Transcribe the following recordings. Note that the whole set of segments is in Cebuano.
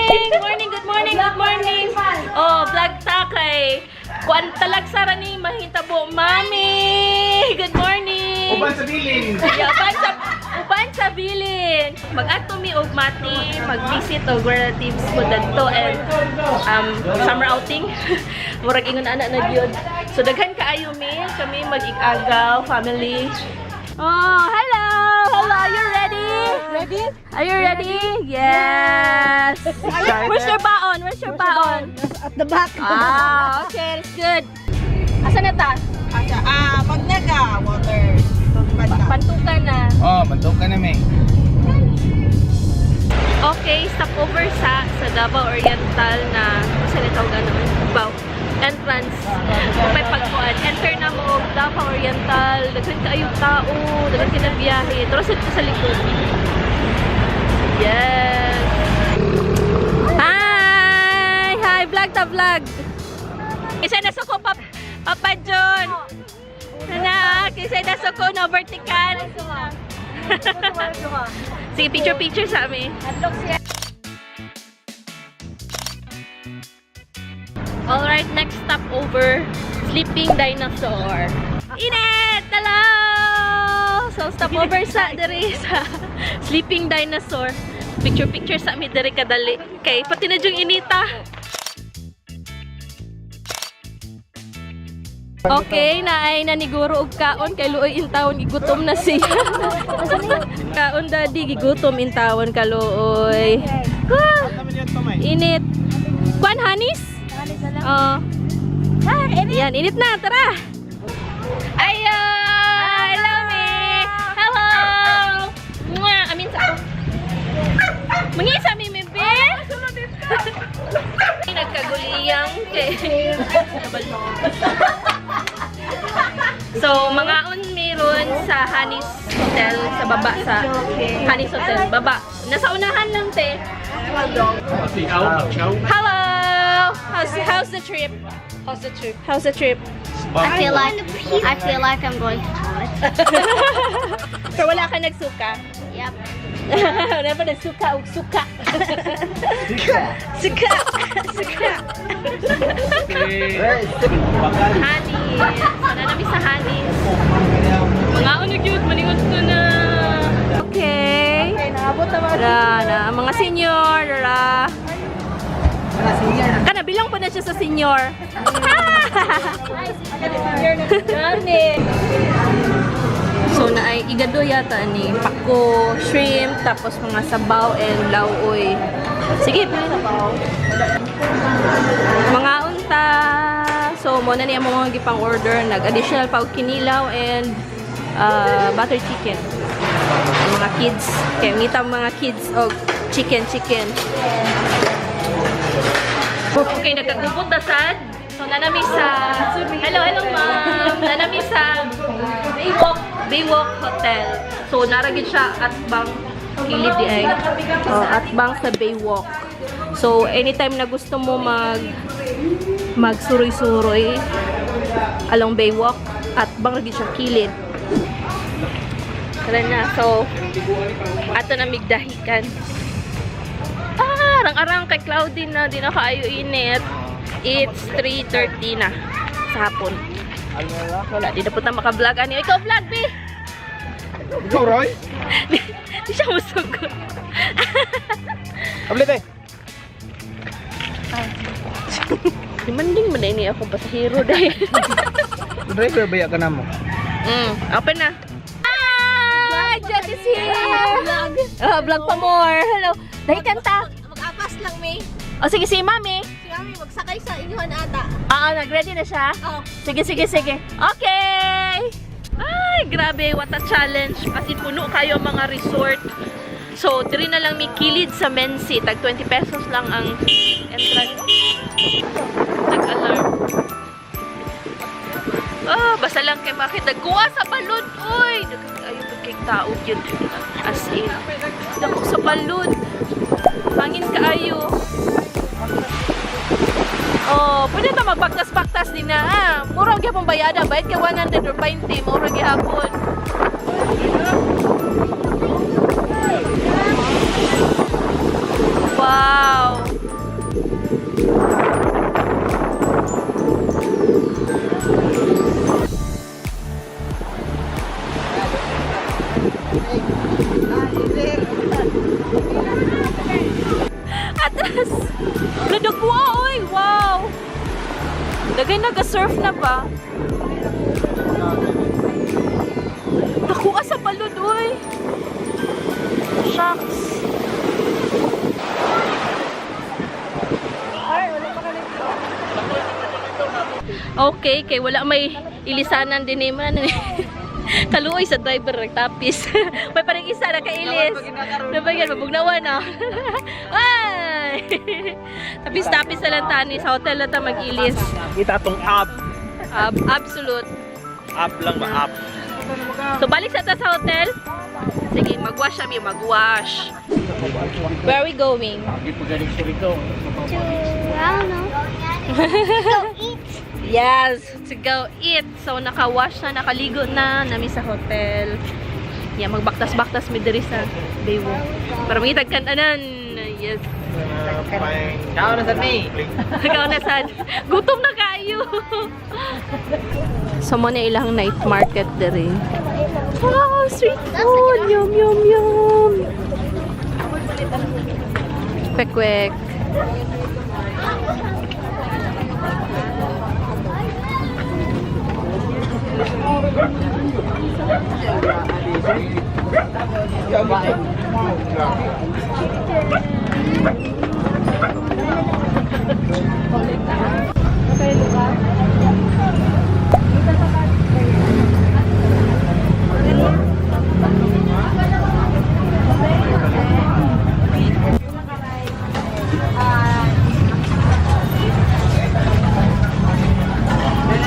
Morning, good morning, good morning. Oh, vlog ta kay kuan talagsa ra ni mahitabo. Mami! Good morning. Uban sa bilin. Yeah, uban sa bilin. Mag-adto mi og Mati, mag-visit og relatives ko dadto and summer outing. Murag ingon ana na gyud. So daghan kaayo mi, kami mag-igagaw family. Oh, hello. Hello, are you ready? Ready? Are you ready? Yes. Where's your baon? Where's your baon? At the back. Ah, okay, that's good. Asa na ta? Asa, ah, pag naga, water. Banda. Pantukan na. Oh, bantok ka na, may. Okay, stopover sa Davao Oriental na sa nito ganoon. Baw entrance. May pagkuan. Enter na mo og Davao Oriental. Daghan kaayo tao, daghan kay na biyahe. Pero sa sa likod. Yes. Hi! Hi, vlog ta vlog. Isa na suko pa Papa John. Na, kasi nasuko no vertical. Sige, picture picture sa amin. Alright, next stop over, Sleeping Dinosaur. Init! Hello! So, stop over sa diri sa Sleeping Dinosaur. Picture picture sa amin diri kadali. Kay pati na yung inita. Okay, naay naniguro og kaon kay luoy intawon gigutom na siya. Kaon daddy gigutom intawon ka luoy. Ah, init. Kwan hanis? Oh. Yan, init na, tara. Ayo! Hello, me. Hello. Mwah, amin sa ako. Mangisa mi bebe. Nagkaguliyang kay. So, mga on meron sa Hanis Hotel, sa baba sa Hanis Hotel, baba. Nasa unahan lang, te. Hello! How's the trip? How's the trip? How's the trip? I feel like I'm going to toilet. Pero wala ka nagsuka? Yep. Wala pa nagsuka og suka. Suka! Suka! Hanis. Sana nami sa Hanis. Mga ano cute, maningot ko na. Okay. Okay, naabot na mga Ra, na, ang mga senior, ra. Kana bilang pa na siya sa senior. Gani. So na ay igado yata ni pako, shrimp, tapos mga sabaw and lauoy. Sige, pili sabaw. Mga unta. So mo na niya mga gipang order, nag-additional pa og kinilaw and butter chicken. Ang mga kids, kay ngita mga kids og chicken chicken. Okay, nagkagupot na sad. So nanami sa Hello, hello ma'am. Nanami sa Baywalk Hotel. So naragid siya at bang kilid di ay. Oh, at bang sa Baywalk. So anytime na gusto mo magsuroy-suroy along Baywalk at bang lagi siya kilid. Tara na. So ato na migdahikan. Ah, arang-arang kay cloudy na, di na kaayo init. It's 3:30 na sa hapon. Wala, di na po ta maka-vlog. Ano, ikaw vlog, B! Ikaw, Roy? Di siya musugot. Abli, te. Demanding man na ini ako pasahero dahil. Driver ba ka na mo? Open na. Hi! Jet is here! Vlog. Oh, vlog pa more. Hello. Dahil kanta. Mag-apas lang, May. O sige, si Mami. Si Mami, magsakay sa inyuhan ata. Oo, nag-ready na siya? Oo. Sige, sige, sige. Okay! Ay, grabe. What a challenge. Kasi puno kayo mga resort. So, diri na lang may kilid sa Mensi. Tag 20 pesos lang ang entrance. Nag-alarm. Ah, basta lang kay bakit nagkuha sa balod. Uy, ayaw pa kay tao yun. As in. Dako sa balod. Hangin kaayo. Oh, pwede ta magbaktas-baktas din na. Ah. Mura gyapon bayada, bayad ka 100 or 20, mura gyapon. Wow. Dagay nag-surf na ba? Nakuha sa balod, uy. Shucks. Okay, kay wala may ilisanan din eh man. Kaluoy sa driver nagtapis. May parang isa na kailis. Nabayan, mabugnawan na. Ay! Tapis-tapis na lang tani sa hotel na ta mag-ilis. Kita tong app. Absolute. App lang ba? App. So balik sa ta sa hotel. Sige, mag-wash kami, mag-wash. Where are we going? To, I don't know. Go eat. Yes, to go eat. So naka-wash na, nakaligo na nami sa hotel. Yeah, magbaktas-baktas mi diri sa Baywalk. Para mangitag kan-anan. Yes. Ciao na sa mi. Ikaw na sad. Gutom na kayo. So mo na ilang night market diri. Wow, street food. Yum yum yum. Kwek kwek.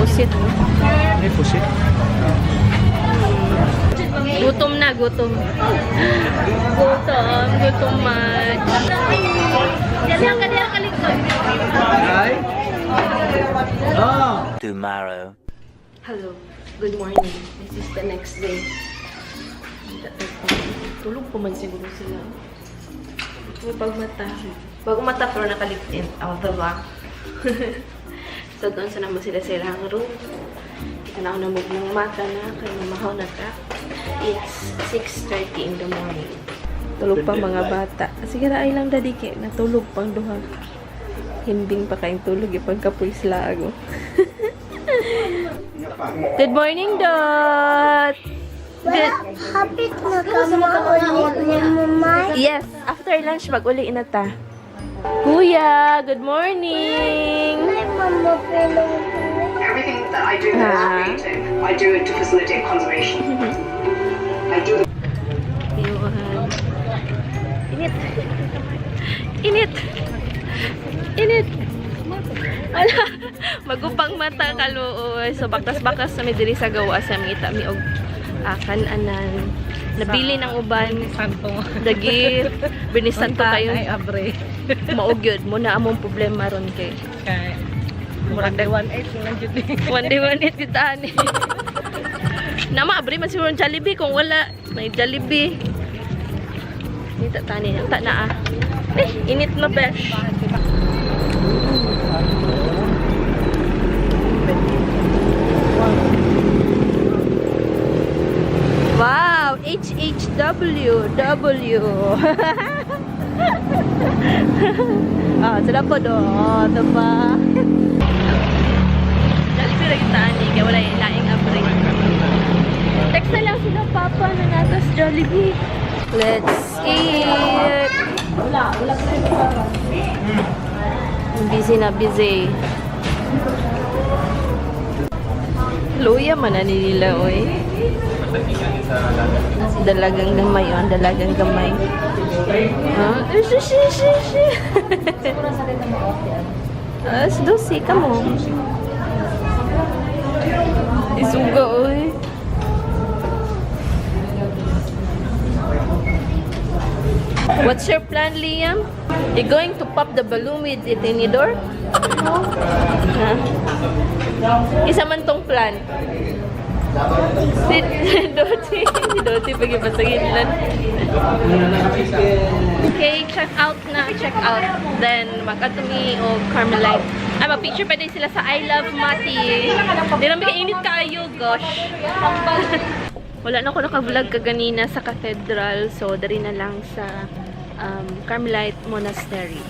Pusit. May pusit. Gutom na, gutom. Gutom, gutom much. Diyan ka, diyan ka likod. Ay. Oh. Tomorrow. Hello. Good morning. This is the next day. Tulog pa man siguro sila. May pagmata. Bago mata pero nakalipin. Out the back. So doon sa naman sila sa ilang room. Kita na ako namog ng mata na. Kaya mamahaw na ta. It's 6:30 in the morning. Tulog pa mga bata. Sige na ay lang daddy kay natulog pang duha. Himbing pa kayong tulog ipagkapoy sila ako. Good morning, Dot! Good. Hapit na ka maulit ni Mama. Yes, after lunch, mag-uli na ta. Kuya, good morning! Ay, Mama, pero Everything that I do that is Ah. creative, I do it to facilitate conservation. I do Iwan. Init. Init. Init. Wala. Magupang mata kaluoy. So baktas-bakas sa mi diri sa gawa sa mangita mi og kan-anan. Nabili ng uban. Santo. Dagi. Binisanto kayo. Ay, abre. Mao gyud mo na among problema ron kay. Kay murag day 1.8 lang jud ni. One day, one night kita ani. Na maabre man siguro ang Jollibee kung wala. May Jollibee. Nita tani, ta na ah. Eh, init na besh. Wow, HHW W. Ah, sila po do. Oh, diba? Jollibee ra kita ani kay wala yung laing abre. Text na lang sila papa na nasa sa Jollibee. Let's eat. Wala, wala pa. Busy na busy. Luya man ani nila oy. Dalagang gamay oh, dalagang gamay. Ha? Huh? Shi shi shi shi. As dosi ka mo. Isuga, oy. What's your plan, Liam? You going to pop the balloon with the tinidor? Ha? Isa man tong plan. Si Doti, si Doti pag-ipasagin lang. Okay, check out na, check out. Then, mag-atumi o Carmelite. Ay, mag-picture pa din sila sa I Love Mati. Di namin kainit kayo, gosh. Wala na ako naka-vlog kaganina sa cathedral. So, dari na lang sa Carmelite Monastery.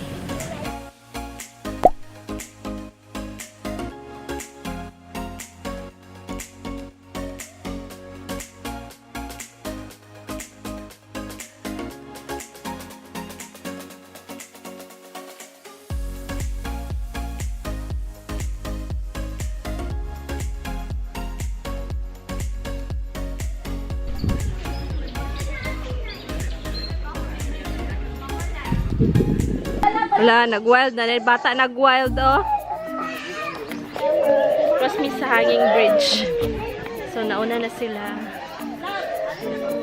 Wala, nag-wild na. Bata nag-wild, oh. Cross me sa hanging bridge. So, nauna na sila.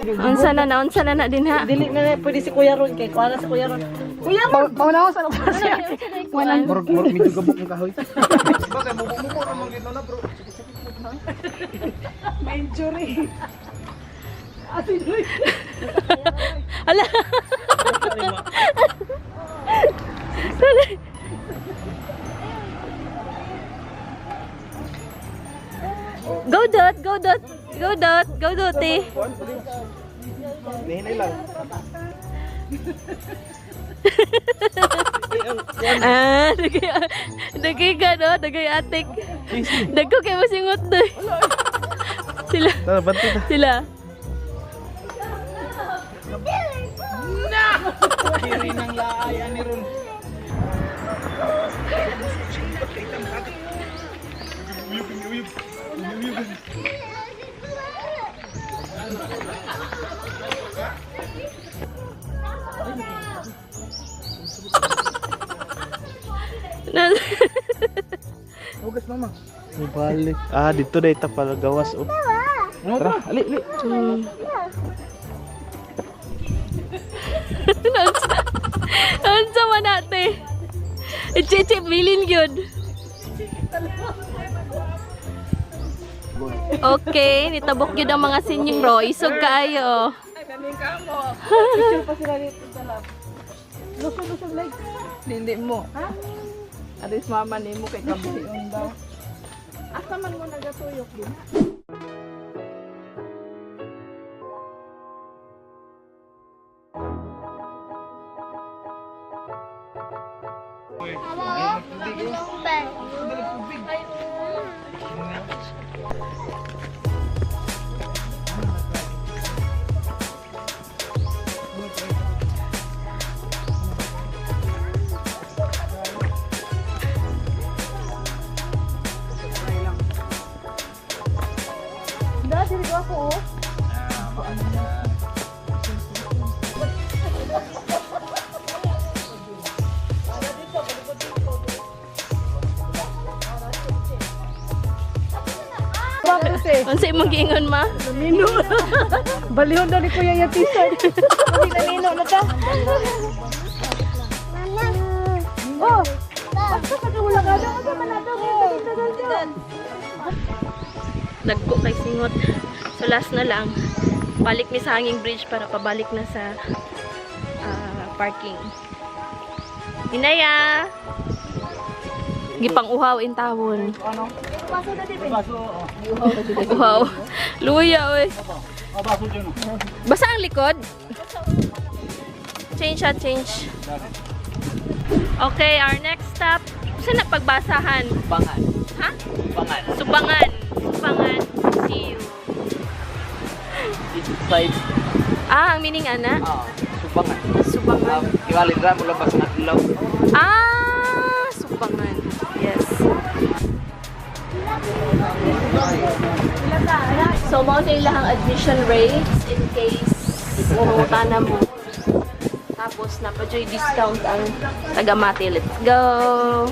Unsa na, naunsa na na din ha. Dili na na pwede si Kuya Ron kay kuha na si Kuya Ron. Kuya Ron. Pauna ko sa siya. Walang Murag murag medyo gabok ng kahoy. Bakit mubo-mubo ra man gid na, bro. May injury. Ala. Go dot, go dot, go dot, go dot eh. Nihinay lang. Ah, dagay, dagay ka no, dagay atik. Dagko kay masingot doy. Sila, Tara, banti ta. sila. Kiri ng laay ani ron. Hugas mama. Balik. Ah, dito na ita pala gawas oh. Tara, ali, ali. Unsa unsa man ate? Chichi bilin gyud. Okay, nitabok gyud ang mga sinyong ro. Isog kaayo. Ay, naning ka mo. Picture pa sila dito sa lab. Lusog-lusog like. Dindi mo. Ha? Aris mama nimo kay kabuhion daw. Asa man mo nagatuyok din? Unsa imong giingon ma? Namino. Balihon daw ni Kuya yung t-shirt. Kasi namino na ta. Oh! Basta ka wala ka daw. Asa man na daw. Dagko kay singot. So last na lang. Balik mi sa hanging bridge para pabalik na sa parking. Inaya! Gipang uhaw in tawon. Uhaw. Luya oy. Basa ang likod. Change siya, change. Okay, our next stop. Saan na pagbasahan? Bangan. Ha? Bangan. Subangan. Subangan. See you. It's side. Ah, ang meaning ana? Ah, subangan. Subangan. Iwalin ra mo labas ng adlaw. Ah, subangan. Yes. So, mao sa ilahang admission rates in case mangutana mo. Tapos, napadyo'y discount ang taga-Mati. Let's go!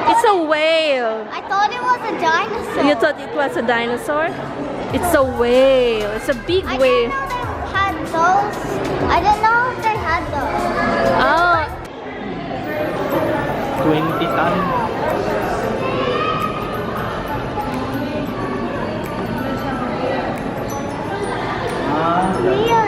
It's a whale! I thought it was a dinosaur. You thought it was a dinosaur? It's a whale. It's a big I whale. didn't know they had those. I didn't know they had those. Oh, 20 ton. Real.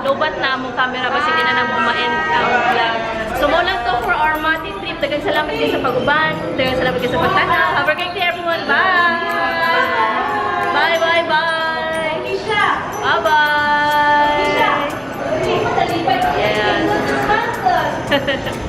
Lobat na among camera basi di na namo ma-end ang vlog. So mao lang to for our Mati trip. Daghang salamat kayo sa pag-uban. Daghang salamat kayo sa pagtanaw. Have a great day, everyone. Bye! Bye, bye, bye! Bye, bye! Yes.